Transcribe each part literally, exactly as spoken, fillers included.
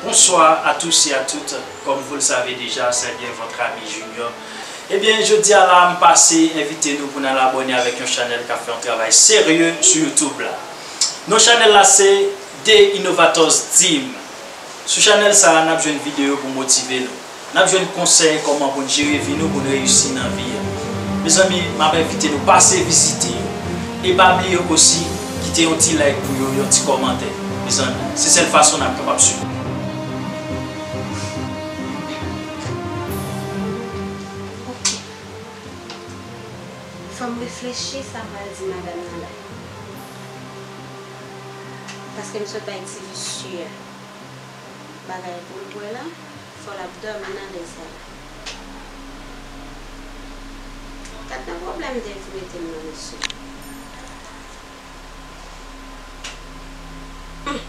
Bonsoir à tous et à toutes. Comme vous le savez déjà, c'est bien votre ami Junior. Ebyen, jodi a la, m pase envite nou pou n al abòne avèk yon chanèl k ap fè yon travay serye sou YouTube la. Non chanèl la se The Innovators Team. Sou chanèl sa a, n ap jwenn videyo pou motive nou. N ap jwenn konsèy kòman pou n jere vi nou, pou n reyisi nan vi a. Mezanmi, m ap envite nou pase vizite yo. E pa bliye osi, kite yon ti like pou yo, yon ti kòmantè. Mezanmi, se sèl fason n ap kapab swiv. Ok. Fò m reflechi sa m pral di madanm nan la. Paske m sot bay ti visye a bagay pou l bwè la, fò l ap dòmi nan lè sa la. Gad nan pwoblèm Dave mete m nan, mesye. Hmm.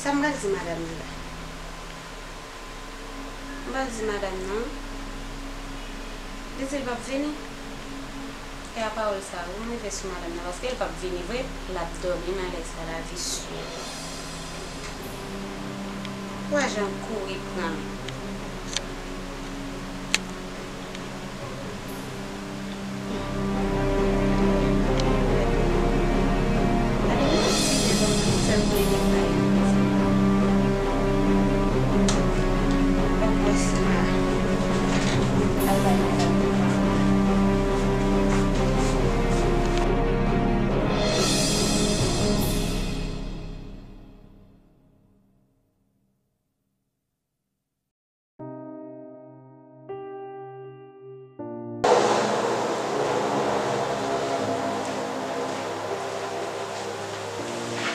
Sa m pral di madanm nan la? M pral di madanm nan. Li di l p ap vini. E a pawòl sa a, wi, m rive sou madanm nan, paske l p ap vini vre, l ap dòmi nan lè sa la, visye. Wè jan kouri pran l.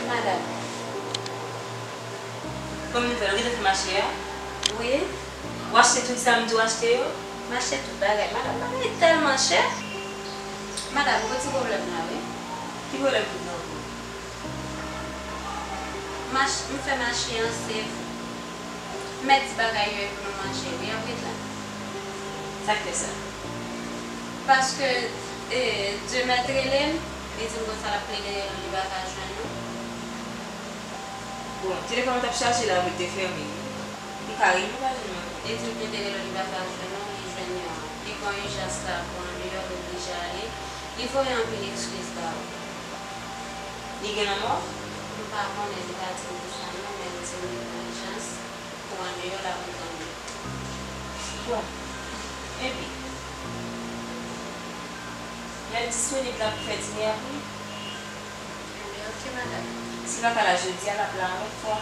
Madanm. Kòman nou fè? Nou gentan fè mache a? Wi. Ou achte tout sa m di w achte yo? M achte tout bagay. Madanm, bagay tèlman chè. Madanm, gwo ti pwoblèm la, wi. Ki pwoblèm pou nou? Mach-, m fè mache an, se mèt di bagay yo e pou nou manje, wi, apre la. Sa k fè sa? Paske, e, de mèt rele m, li di m konsa l ap plede rele w, li pa ka jwenn ou. Bon, telefòn ou t ap chaje la, pou l te fèmen. Li ka rele ou pa jwenn mwen. Li di l plede rele w, li pa ka jwenn ou, li jwenn yon, li gen yon ijans la pou andeyò, l oblije ale. Li voye anpil ekskiz ba ou. Li gen lanmò? M pa konnen, li pa di m de sa non, men li di m li gen ijans pou andeyò, l ap retounen. Bon. Epi, lè l disponib la pou fè dine a pou li? Ebyen, oke, madanm. Si l pa ka la jodi a, l ap la yon lòt fwa.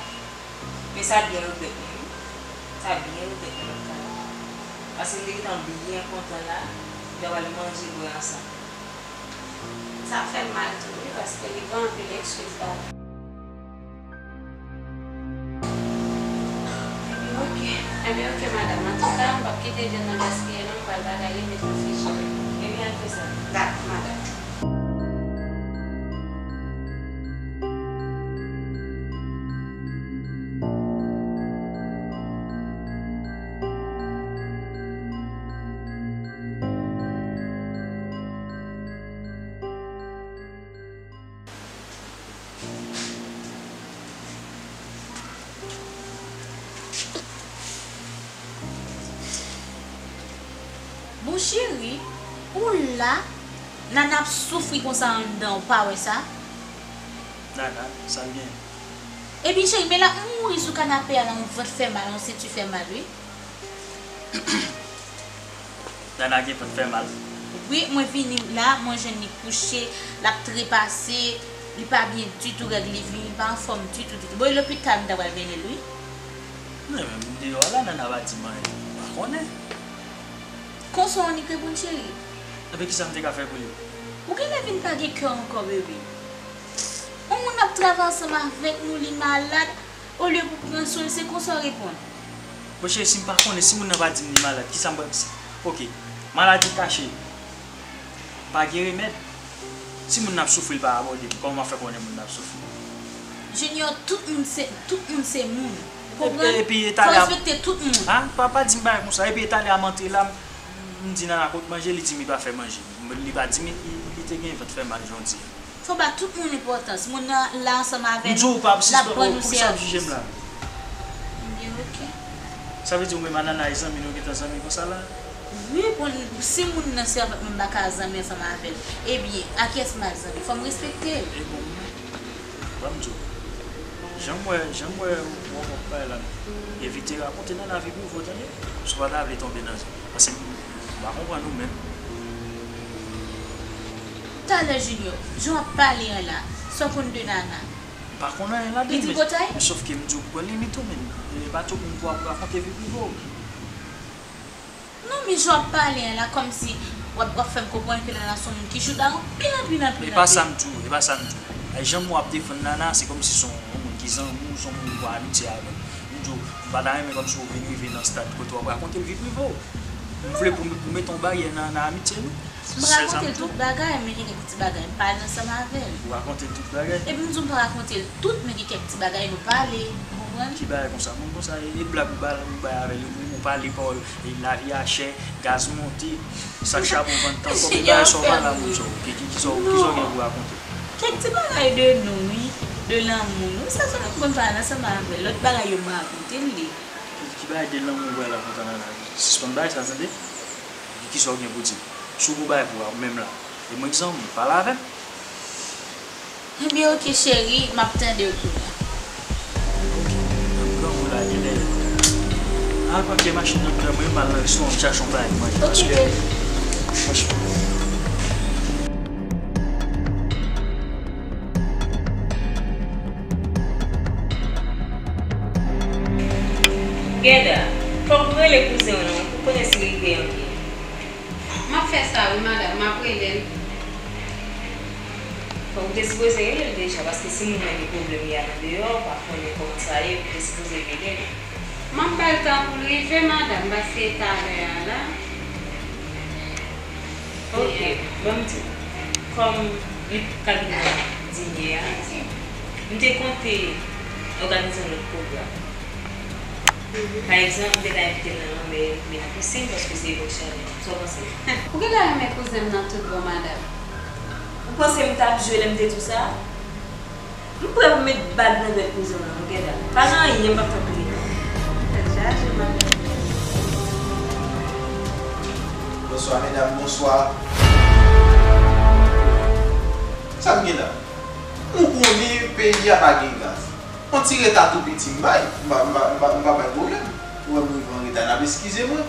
Men sa byen regrèt mwen, wi. Sa byen regrèt mwen, m ap ka la. Paske m te gentan byen kontan la, nou ta pral manje, bwè ansanm. Sa fè m mal tou, wi, paske li gen anpil ekskiz ba ou. Ebyen, oke. Ebyen, oke, madanm. Antouka, m p ap kite vyann nan gaspiye, non, m pral bagay li, met nan frijidè. Ebyen, al fè sa. Dakò, madanm. Bon cheri, ou la, Nana ap soufri konsa anndan, ou pa wè sa? Nana, sa l genyen? Ebyen cheri, men l ap mouri sou kanape a la, yon vant fè mal, yon senti fè mal, wi. Nana gen vant fè mal? Wi, mwen vini la, mwen jwenn li kouche, l ap trepase, li pa byen ditou, règ li vini, li pa anfòm ditou, ditou. Bon, e lopital m ta pral mennen l, wi. Men, men, m deyò la, Nana pa di m anyen, m pa konnen. Konsa w annik reponn, cheri? Ebyen, kisa m te ka fè pou li? Ou genlè vin pa gen kè ankò, bebe. Yon moun ap travay ansanm avèk nou, li malad, olye pou pran swen l, se konsa w reponn. Bon, cheri, si m pa konnen, si moun nan pa di m li malad, kisa m pral, si, oke, maladi kache, pa gen remèd. Si moun nan ap soufri, l pa abòde m, kòman m ap fè konnen moun nan ap soufri? Junior, tout moun se, tout moun se moun. Ou konprann? Epi, epi, fò respekte tout moun. Ha? Pa, pa di m bagay konsa. Epi, talè a m antre la, m, m di Nana kot manje, li di m li pa fè manje. Li pa di m li, li te gen vant fè mal, jan w di a. Fò ba tout moun enpòtans. Moun nan la ansanm avè nou, l ap ban nou sèvis. M di w pa, poukisa w ap jije m la? Ok. Sa vle di ou menm Anana e zanmi nou gentan zanmi konsa la? Wi, bon, si moun nan se avèk mwen m pa ka zanmi ansanm avè l, ebyen, a kiyès m al zanmi? Fò m respekte l. E bon, ban m di w. Jan m wè, jan m wè w ap pale la, evite rakonte nan lavi prive w, tande? Si w pa ta vle tonbe nan, paske m pa konprann ou menm. Talè Junior, jan w ap pale an la, sa w konn de Nana? M pa konn anyen ladan l, men sòf ke m di w pran limit ou, men e pa tout moun pou w ap rakonte vi prive w. Non, men jan w ap pale an la, kòmsi w ap, w ap fè m konprann ke Nana se yon moun ki chouda anpil, anpil, anpil, anpil. E pa sa m di w, e pa sa m di w. E jan w ap defann Nana, se kòmsi se yon, yon moun ki zanmi w, se yon moun ou amitye avè l. M di w, m pa ta renmen kòmsi w vin rive nan stad kote w ap rakonte l vi prive w. M vle pou, pou mete yon baryè nan, nan amitye nou. M rakonte l tout bagay, men gen kèk ti bagay m pale ansanm avè l. Ou rakonte l tout bagay? Epi m di w m pa rakonte l tout, men gen kèk ti bagay nou pale, ou konprann? Ki bagay konsa? Moun konsa, e, e blag ou bay, ou bay avè l, ou, ou pale pawòl, e, lavi a chè, gaz monte, sak chabon vann tan kòb, e bagay sa w pale a moun sa w, ki, ki, ki sa w, ki sa w gen pou rakonte? Kèk ti bagay de nou, wi, de lanmou nou, sa sèlman m konn pale ansanm avè l, lòt bagay yo m rakonte l li. Ki, ki bagay de lanmou ou bay la konsa nan lavi? Sispann bay sa, tande? Ki, ki sa w gen pou di m? Si w gon bagay pou w menm la, e mwen ki zanmi w, pale avè m. Ebyen, oke, cheri, m ap tande w kounye a. Oke, m granmoun la, genlè. Al pake machin nan, pran mwen, m al nan restoran, m chache yon bagay manje, paske, franchman. Gèda, fòk m rele kouzen w non, pou konnen si l rive anpye. M ap fè sa wi, madanm, m ap rele l. Bon, ou te sipoze rele l deja, paske si moun nan gen pwoblèm li al andeyò, ou pa konnen kòman sa ye, ou te sipoze rele l. M ap ba l tan pou l rive, madanm, paske talè a la. Ok, ban m di w. Kòm m ka vin nan dinè a, m te konte òganize yon lòt pwogram. Pa egzanp, m te ka envite l nan lanmè, men nan pisin, paske se epòk chalè. Sa w panse? Ou genlè renmen kouzen m nan tout bon, madanm. Ou panse m t ap jwe lè m te di w sa? M prè pou met bag nan dwèt kouzen w nan, ok, dam. Pa gen anyen m p ap fè pou li, non. Tèt chaje, madanm. Bonswa, medam, bonswa. Sa m gen la? Nou konnen peyi a pa gen gaz. On ti reta tou piti m bay, m pa, m pa, m pa, m pa bay pwoblèm. Ou wè m rive an reta, n ap eskize mwen.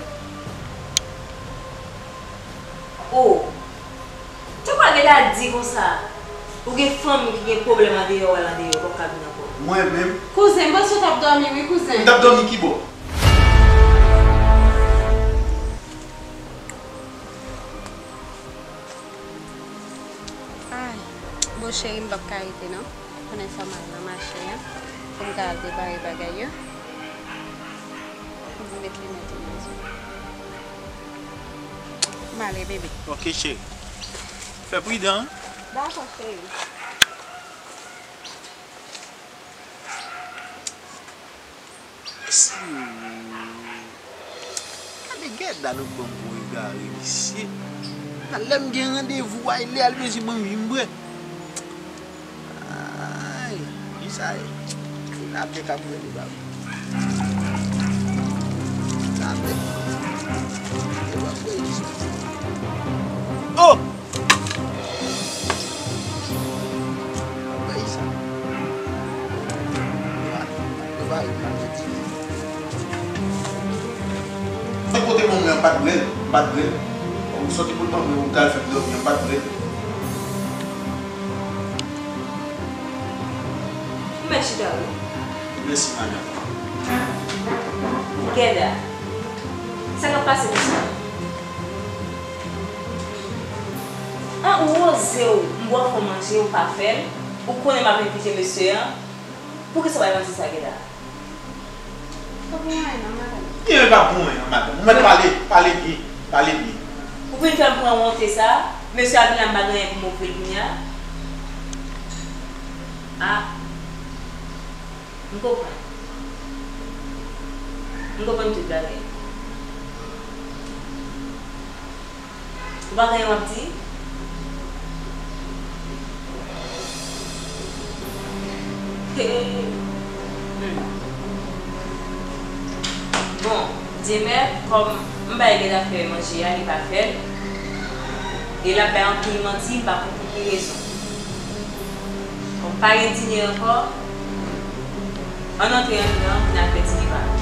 O, te kwè Geda di konsa, ou gen fanm ki gen pwoblèm andeyò, w al andeyò, ou p ap ka vin ankò. Mwen menm? Kouzen, m panse w t ap dòmi wi, kouzen. M t ap dòmi ki bò? Ay, bon cheri, m p ap ka rete non. Konnen fò m al nan mache a pou m ka al prepare bagay yo. Pou m met linèt yo nan zye m. M ale, bebe. Ok, cheri. Fè pridan, wi. Dakò, cheri. Gade Geda lòt bò m pou egare misye. Nan lè m gen randevou a, lè al bezwen manje m bwè. Ay, kisa e? Se lapè k ap vini ba m. Lapè. E w ap wè sa. Oh! Bay sa. Yo pa, yo pa rekonèt li. Sòti kote mwen, mwen, m pa t vle l, m pa t vle l. Ou sòti pou l ban mwen, ou t al fè m dòmi, m pa t vle l. Ou mèt chita, wi. Mèsi, madanm. Geda, sa k ap pase konsa? An, ou oze w, m ba w fè manje, ou pa fè l, ou konnen m ap envite mesye an, poukisa w pa manje sa, Geda? Pa pou anyen non, madanm. Byen, pa pou anyen, madanm. Ou mèt pale, pale byen, pale byen. Ou vin fè m pran wonte sa, mesye a vin la, m pa gen anyen pou m ofri l kounye a. A. M konprann. M konprann tout bagay. Ou pa gen anyen w ap di? Hey. Hmm. Demè, kòm m bay lèd ap fè manje a, li pa fè l. E l ap bay anpil manti, m pa konn pou ki rezon. Kòm pa gen dine ankò, ann antre anndan, n al fè dine pa nou.